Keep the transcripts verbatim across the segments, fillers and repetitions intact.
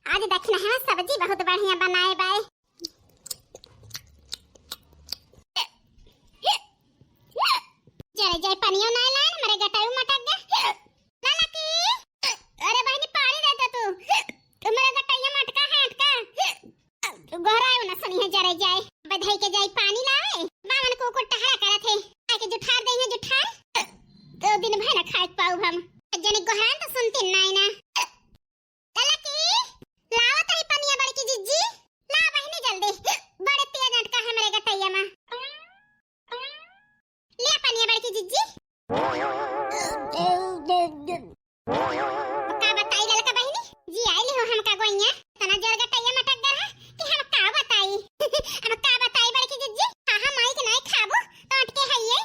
आज दखिनहा सब्जी बहुत बढ़िया बनाए बाए। जरे जाए पनियो नाय लाइन, हमरे गटई मटक गे। ललकी, अरे बहिनी पानी दे दे तू, तू मेरे गटइया मटका है अटका। गोहरायो ना सुनी है जरे जाए, बधाई के जाए पानी लावे, बावन कुकुर टहरा करत है, आके जुठार दे है जुठार, दो दिन भर ना खाए पाऊ हम। जने गोहरान तो सुनती नाय ना। ललकी, लावा तही पनिया बड़की जिज्जी, ला बहिनी जल्दी, बड़े तेज अटका है मेरे गटइया मा। ले पनिया बड़की जिज्जी। का बताई ललका बहिनी, जी आइली हो हमका गोइया, तना जोर गटइया मटक गर है कि हम का बताई। हम का बताई बड़की जिज्जी, आहा माई के नाई खाबू तो अटके है ये।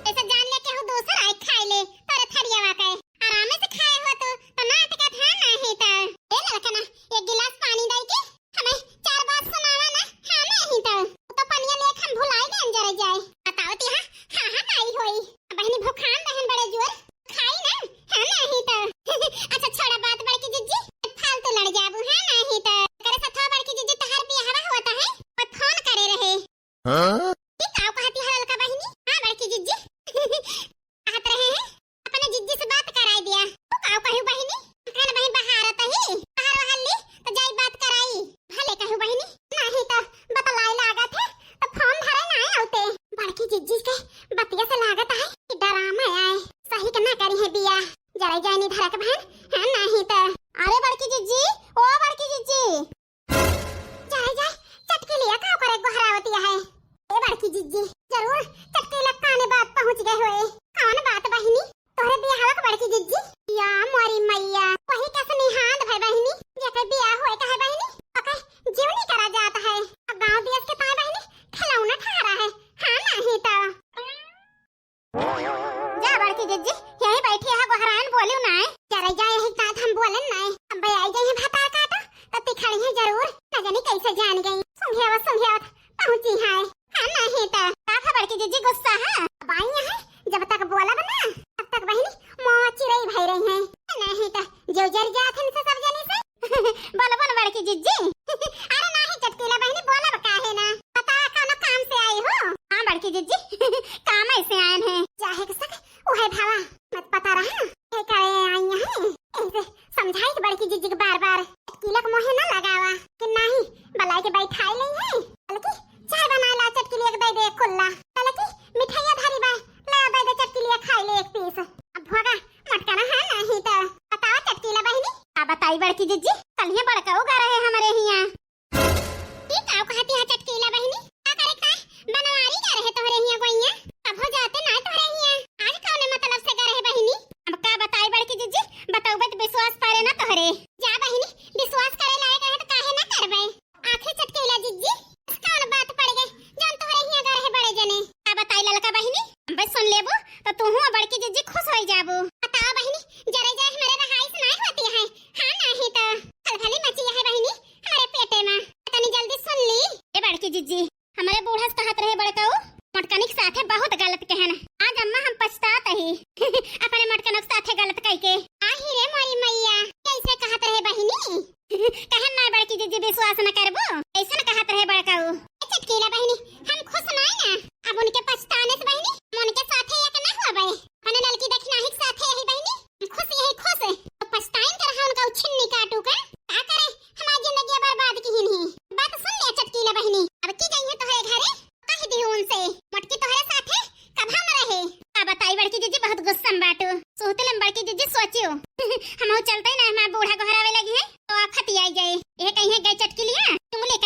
ऐसा जान ले केहू दूसर आए खाए ले, तोरे थरियावा के। आरामे से खाए हो तू, तो ना अटकत है नाही त। ए ललकना, एक गिलास पानी दई के हमें चार बात सुनावा ना, हाँ नाही त। तो पनिया लेके हम भुलाई गए जरे जाए। बताओ ती हाँ, हाँ, हाँ, काई होई। बहिनी भुखान बहन बड़े जोर, खाई ना, हाँ नाही त। अच्छा छोड़ा बात बड़की जिज्जी, फालतू लड़ जाबू, हाँ नाही त। करे सथवा बड़की जिज्जी तहार बियाहवा होता है, कोई फोन करे रहे। हाँ? ई काव कहती है ललका बहिनी? हाँ बड़की जिज्जी। कहत रहे हैं, अपने जिज्जी से बात कराई दिया। तू काव कहू बहिनी? कहन बहिन बहारत ही, बाहर वहार ली, तो जाई बात कराई। भले कहू बहिनी, नाही तो बतलाई लागत है, तो फोन धरे ना आवते। बड़की जिज्जी के बतिया से लागत है कि डरामा आए, सही के ना करी है बिया। जरा जाए नी धरक बहन, हाँ नाही तो। अरे बड़की जिज्जी, ओ बड़की जिज्जी। जाए, जाए, चटकिलिया का ओकरे गोहरावतिया है। ए बड़की जिज्जी, जरूर चटकिला काने बात पहुँच गए होए। कौन बात बहिनी? तोहरे बियाहवा के बड़की जिज्जी? या मोरी मैया, वही कैसे निहांद भई बहिनी, जेकर बियाह होए का है बहिनी, ओके जीवनी करा जात है। अब गाँव देश के ताई बहिनी खिलौना ठहरा है, हाँ नाही तो। जा बड़की जिज्जी, यहीं बैठी है, गोहरान बोलियो नाय। जरा जा यही साथ हम बोलन नाय। अब आई गई है भतार काटा, तो तिखड़ी है जरूर। न जानी कैसे जान गई। सुंघियावत, सुंघियावत पहुँची है। हाँ, नहीं तो। का था बड़की जिज्जी गुस्सा है? अब आई है, जब तक बोलब ना, तब तक बहिनी मोची रही भई रही है। नहीं तो जो जर जात है इनसे सब जनी से। बोलबो न बड़की जिज्जी। अरे नाही चटकीला बहिनी, बोलब काहे ना। बतावा कौनो काम से आई हो? हाँ बड़की जिज्जी, काम ऐसे आयन है। चाहे के सक उहे भावा, मत पता रहा के करे आई है। ऐसे समझाई के बड़की जिज्जी के बार बार। चटकीला के मोहे ना लगावा कि नाही, बलाई के बैठाई ले है। बल्कि चाय बनाए ला चटकीला के दे दे कुल्ला। बल्कि मिठाइया धरी बा, ला दे दे चटकीला खाई ले एक पीस। अब भोगा मटका ना है नाही तो। बतावा चटकीला बहिनी। का बताई बड़की जिज्जी, कल ये बड़का उगा रहे हमरे हिया। ई का कहती है चटकीला बहिनी? का करे का? बनवारी जा रहे तोहरे हिया गोइया? कभो जाते ना तोहरे हिया। आज कौने मतलब से गा रहे बहिनी? अब का बताई बड़की जिज्जी, बतौबे तो विश्वास परे ना तोहरे। जा बहिनी, विश्वास करे लायक रहे तो काहे ना करबे? आखिर चटकीला जिज्जी, कौन बात पड़ गई, जौन तोहरे हिया गा रहे बड़े जने? का बताई ललका बहिनी, बस सुन लेबू तो तू हूँ बड़की जिज्जी खुश हो जाबू। बताओ बहिनी, जरे जाए हमारे रहाइश ना होती है, हाँ नाही तो। खलबली मची है बहिनी, हमरे पेटे मा। तनी जल्दी सुन ली। ए बड़की जिज्जी, हमरे बूढ़ा से कहत रहे बड़काऊ, मोटकनिक साथे बहुत गलत कहन। आज अम्मा हम पछतात ही। अपने मोटकनिक साथे गलत कह के। आही रे मोरी मैया, कैसे कहत रहे बहिनी? कहन ना बड़की जिज्जी विश्वास न करबो, ऐसे न कहत रहे बड़काऊ। ए चटकीला बहिनी, हम खुश नाय ना। अब उनके पछताने से बहिनी, हम उनके साथे एक ना होबे। अपने ललकी दखिनाही के साथे यही बहिनी, खुश यही खुश। तो पछताइन के रहा उनका उछिन्नी काटू का। का करे, हमार जिंदगी बर्बाद किहिन ही। बात सुन ले चटकीला बहिनी, अब की जइहे तोहरे घरे, कह दिहु उनसे, मोटकी तोहरे साथे कभा न रहे। का बताई बड़की जिज्जी, बहुत गुस्सा में बाटू। सोहते ले बड़की जिज्जी सोचियो। हमहू चलते ना, हमार बूढ़ा गोहरावे लगी है, तो आफत ही आई जाए। यह कहीं है गई चटकीलिया, चुंगली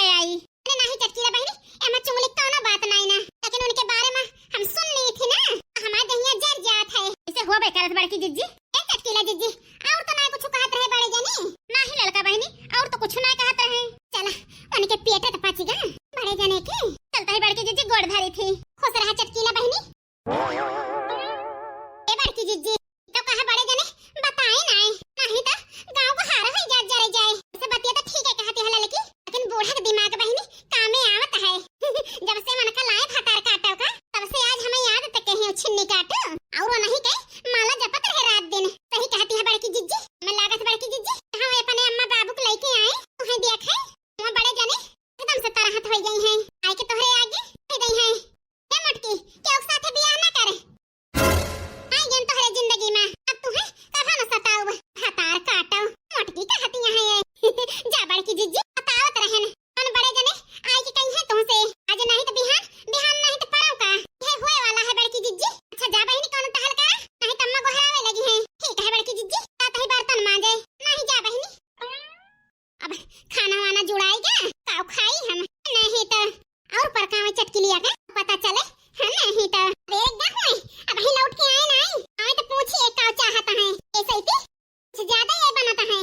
कहती हैं ये। जा बड़की जिज्जी, बतावत रहन। कौन बड़े जने आए के कहीं है तुमसे? आज नहीं तो बिहान, बिहान नहीं तो परव का। ये होए वाला है बड़की जिज्जी। अच्छा जा बहिनी, कौन टहल करा, नहीं तो अम्मा गोहरावे लगी हैं। ठीक है बड़की जिज्जी, जात ही बर्तन मांजे। नहीं जा बहिनी। अब खाना वाना जुड़ाई जा, काव खाई हम, नहीं तो और पर काव चटकी लिया के पता चले। हाँ, नहीं तो देख जा हुए, अब ही लौट के आए ना आई, आए तो पूछिए का चाहता है, ऐसे ही कुछ ज्यादा ये बनाता है।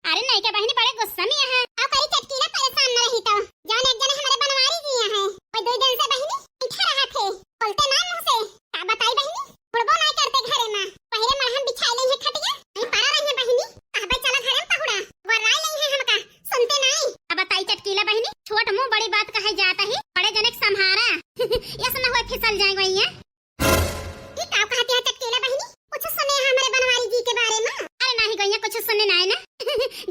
अरे नहीं क्या बहिनी, बड़े गुस्सा में है। आओ करी चटकीला, परेशान न रही तो। जान एक जने हमारे बनवारी जी हैं, वो दो दिन से बहिनी इठा रहा थे, बोलते ना मुंह से। का बताई बहिनी, बुड़बो नहीं करते घरे में। पहले मरहम बिछाई ले है खटिया, नहीं पड़ा रही है बहिनी। कहबे चला घरे में पहुड़ा, वर्राई ले है हमका, सुनते नहीं। अब बताई चटकीला बहिनी, छोट मुंह बड़ी बात कहे जाता ही, बड़े जने के संभारा। यस न होए फिसल जाए वही है। ई का कहती है चटकीला बहिनी? कुछ सुने है हमरे बनवारी जी के बारे में? अरे नाही गइया, कुछ सुने नाही ना।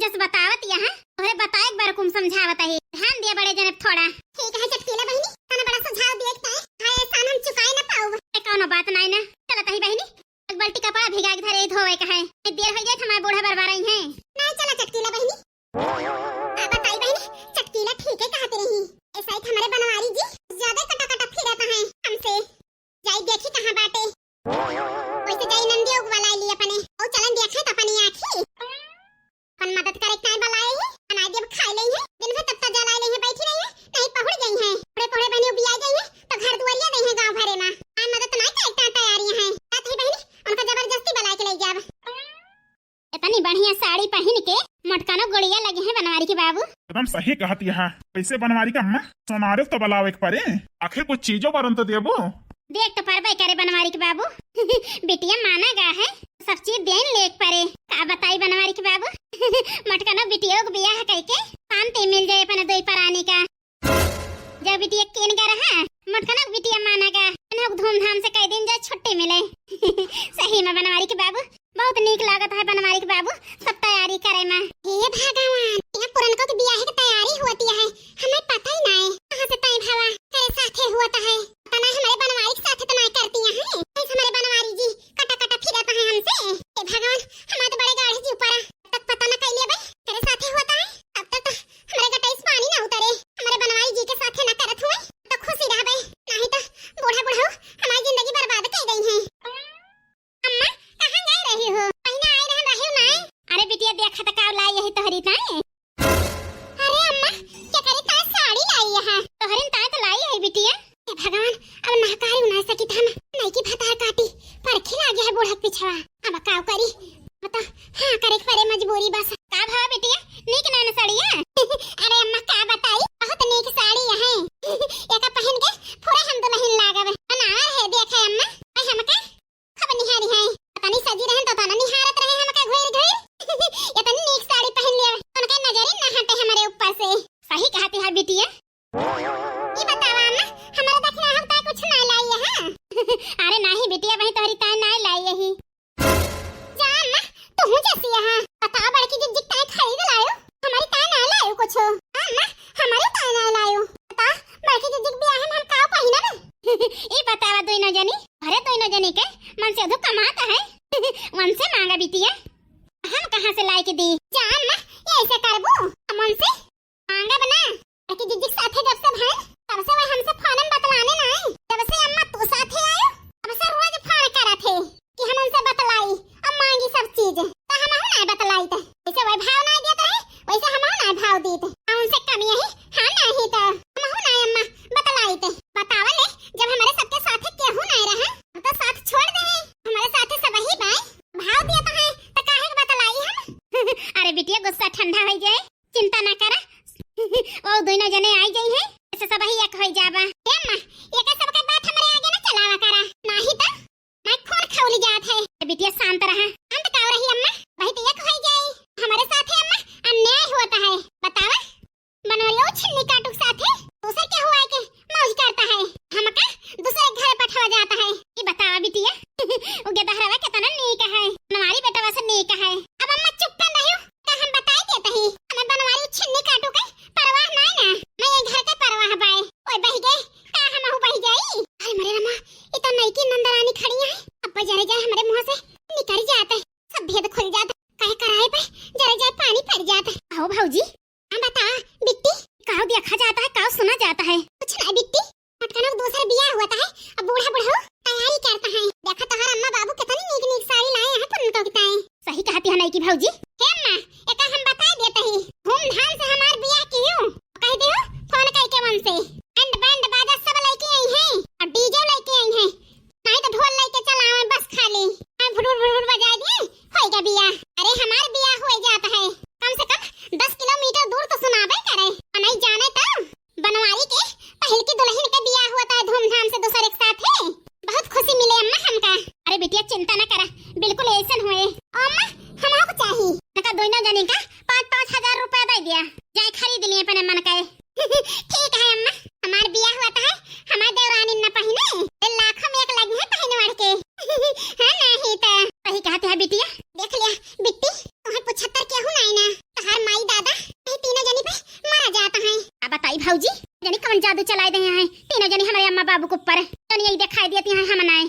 जस बतावत यहाँ, तोहरे बताए एक बार कुम समझावत है। ध्यान दिया बड़े जने थोड़ा। ठीक है चटकीला बहिनी, तने बड़ा सुझाव दिए के ताई। हाय एहसान हम चुकाए ना पाउब। ए, कौनो बात नाही ना। चलत ही बहिनी, एक बाल्टी कपड़ा भिगा के धरे धोवे का है। ए, देर हो जाए हमारे बूढ़ा बरबराई हैं। नहीं चला चटकीला बहिनी। आ बताई बहिनी, चटकीला ठीक है कहते रही। ऐसा ही हमारे बनवारी जी ज्यादा कटा कटा फिरत हैं हमसे। जाई देखी कहाँ बाटे। वैसे जाई नंदी उगवा लाई ली अपने। ओ चलन देखे तो अपनी आँखी। अपन मदद करे काहे बलाए है? बनाई देब खाई लेई है। दिन भर तब तक जलाई लेई है, बैठी रही है। नहीं पहुड़ गई है। पहुड़े पहुड़े बहनी उबिया गई है। तो घर दुआरिया नहीं है गाँव भरे में। आए मदद नहीं करे का तैयारी है। कहत ही बहनी, उनका जबरदस्ती बलाए के ले जाब। इतनी बढ़िया साड़ी पहिन के मोटकनो गुड़िया लगे हैं बनवारी के बाबू। एकदम सही कहत यहाँ। कैसे बनवारी का अम्मा? सोनारे तो बलावे के परे। आखिर कुछ चीजो बरन तो देबो। देख तो परबे करे बनवारी के बाबू। बिटिया माना गा है, सब चीज देन लेक परे। का बताई बनवारी के बाबू? मोटकनो बिटिया के बियाह कइके शांति मिल जाए अपने दुई परानी का। जब बिटिया केन गा रहा, मोटकनो बिटिया माना गा, इन्हों धूमधाम से कई दिन जाए छुट्टी मिले। सही में बनवारी के बाबू, बहुत नीक लागत है बनवारी के बाबू, सब तैयारी करे में। हे भगवान, यहाँ पुरनको के बियाह के तैयारी होती है, हमें पता ही ना है। कहाँ से तय भवा, तेरे साथे हुआ तो है। पता ना हमारे बनवारी के साथे तो ना करती हैं, कैसे हमारे बनवारी जी कटा कटा फिरत हैं हमसे। हे भगवान, हमारे तो बड़े गाढ़े जी ऊपर तक पता ना कैले भाई, तेरे साथे हुआ तो है। अब तक तो हमारे गटई से पानी ना उतरे, हमारे बनवारी जी के साथे ना करत हुए तो खुशी रहबे, नहीं तो बूढ़ा बूढ़ा हमारी जिंदगी बर्बाद कर गई है। अम्मा, कहाँ गए रही हो? महीना आए रहन रहे हो नाय? अरे बिटिया, देखा त का लाई यही तोहरी ताई। अरे अम्मा, क्या करी ताई साड़ी लाई यहाँ? तोहरी ताई तो लाई है बिटिया। हे भगवान, अब महकारी उना सकी था हम। नहीं की भतार काटी, परखे लागे है बूढ़ा पिछवा। अब काव करी? बता, हाँ करे के परे मजबूरी बस। का भाव बिटिया, नीक ना न साड़िया? अरे अम्मा का बताई, बहुत नीक साड़ी है। एका पहन के पूरा हम दुल्हन लागब। अनार है देखे अम्मा, आई हमका खूब निहारी है। पता नहीं सजी रहन तो तना निहारत रहे हमका घुर घुर। इतनी नीक साड़ी पहन लिया, उनके नजर ही ना हटे हमारे ऊपर से। सही कहती है बिटिया। ई बतावा अम्मा, हमारे दक्षिणा हम ताई कुछ ना लाई है, हाँ? अरे नाही बिटिया, वही तोहरी ताई ना लाई यही। जा अम्मा, तू जैसी यहाँ। बता बड़की जिज्जी ताई खरीद लायो, हमारी ताई ना लायो कुछ। अम्मा, हमारी ताई ना लायो। बता बड़की जिज्जी बियाह में हम काव पहिनब? ई बतावा दोनों जनी, अरे दोनों जनी के मन से अधो कमाता है। मन से मांगा बिटिया, हम कहाँ से लाई के दी? जा अम्मा, ये ऐसे करबू, मन से मांगब ना। बड़की जिज्जी के साथे जब से भइल, तब से वह हमसे फोन में बतलाने ना आई। जब से अम्मा तू साथे आयो, तब से रोज फोन करत है कि हम उनसे बतलाई, अब मांगी सब चीज। तो हम हूँ ना बतलाई थे। जैसे वह भाव ना देत रहे, वैसे हम हूँ ना भाव दीत। हम उनसे कमी यही, हाँ नहीं तो हम हूँ ना अम्मा बतलाई थे। बतावा ले, जब हमारे सबके साथे केहू नहीं रहे, हम तो साथ छोड़ दे। हमारे साथे सब ही बाय भाव दिया तो है, तो काहे के बतलाई हम? अरे बिटिया, गुस्सा ठंडा हो जाए, चिंता ना करा। वो दोनों जने आई गई हैं, ऐसे सब ही एक होई जाबा। ए अम्मा, ये का सबके बात हमरे आगे ना चलावा करा, नाही तो मैं खून खौली जात है। ए बिटिया शांत रहा। शांत का रही अम्मा, वही तो एक होई जाई। हमारे साथे अम्मा अन्याय होता है, बतावा। बनवरियो छिन्नी काटू के साथे दूसर के हुआ के मौज करता है, हमका दूसरे घर पठवा जाता है। ये बतावा बिटिया, उगे दहरवा कितना नीक है, बनवारी बेटवा से नीक है। अब अम्मा चुप कर रही हो, का हम बताई देत ही? हमें बनवारी छिन्नी काटू के परवाह नाय ना, मैं ये घर के परवाह बाय। ओए बहि गए, का हमहू बहि जाई? हाय मरे रमा, ये तो नई की नंदरानी खड़ी है। अब जाने जाए हमारे मुंह से निकल जाते, सब भेद खुल जाते। काहे भौजी। हाँ, बता बिट्टी। काव देखा जाता है, काव सुना जाता है? कुछ ना बिट्टी, मटकनों का दूसर बियाह हुआ है, अब बूढ़ा बुढ़ऊ तैयारी करता है। देखा तोहर अम्मा बाबू कितनी नीक नीक साड़ी लाए हैं अपन को किताए। सही कहती है नई की भौजी। हे अम्मा, एका हम बताए देते ही, धूमधाम से हमार बियाह कियो, कह दियो फोन करके उनसे, बैंड बैंड बाजा सब लेके आई हैं और डीजे लेके आई हैं, नहीं तो ढोल लेके चल आवे बस खाली। हाँ, भुरुर भुरुर बजाए दिए, होई गा बियाह। अरे हमार बियाह हो जाता है, कम से कम दस किलोमीटर दूर तो सुनाबे करे। और नहीं जाने तो बनवारी के पहल की दुल्हन के बियाह हुआ था धूमधाम से दूसरे के साथ है। बहुत खुशी मिले अम्मा हमका। अरे बिटिया चिंता न करा, बिल्कुल ऐसन हुए। अम्मा हमको चाहिए। नका दोनों जनी का पाँच पाँच हजार रुपया दे दिया, जाए खरीद लिए अपने मन का। ठीक है अम्मा, हमार बियाह हुआ था है, हमार देवरानी न पहिने, ए लाखों में एक लगी है पहिने वढ़ के। हाँ नहीं तो। सही कहते है बिटिया। देख लिया बिट्टी, तुम्हें पचहत्तर केहू नहीं ना, तोहार माई दादा यही तीनों जनी पे मारा जाता है। अब बताई भौजी, जनी कौन जादू चलाए दे हैं तीनों जनी हमारे अम्मा बाबू के ऊपर, जनी यही दिखाई देती हैं हम नाए।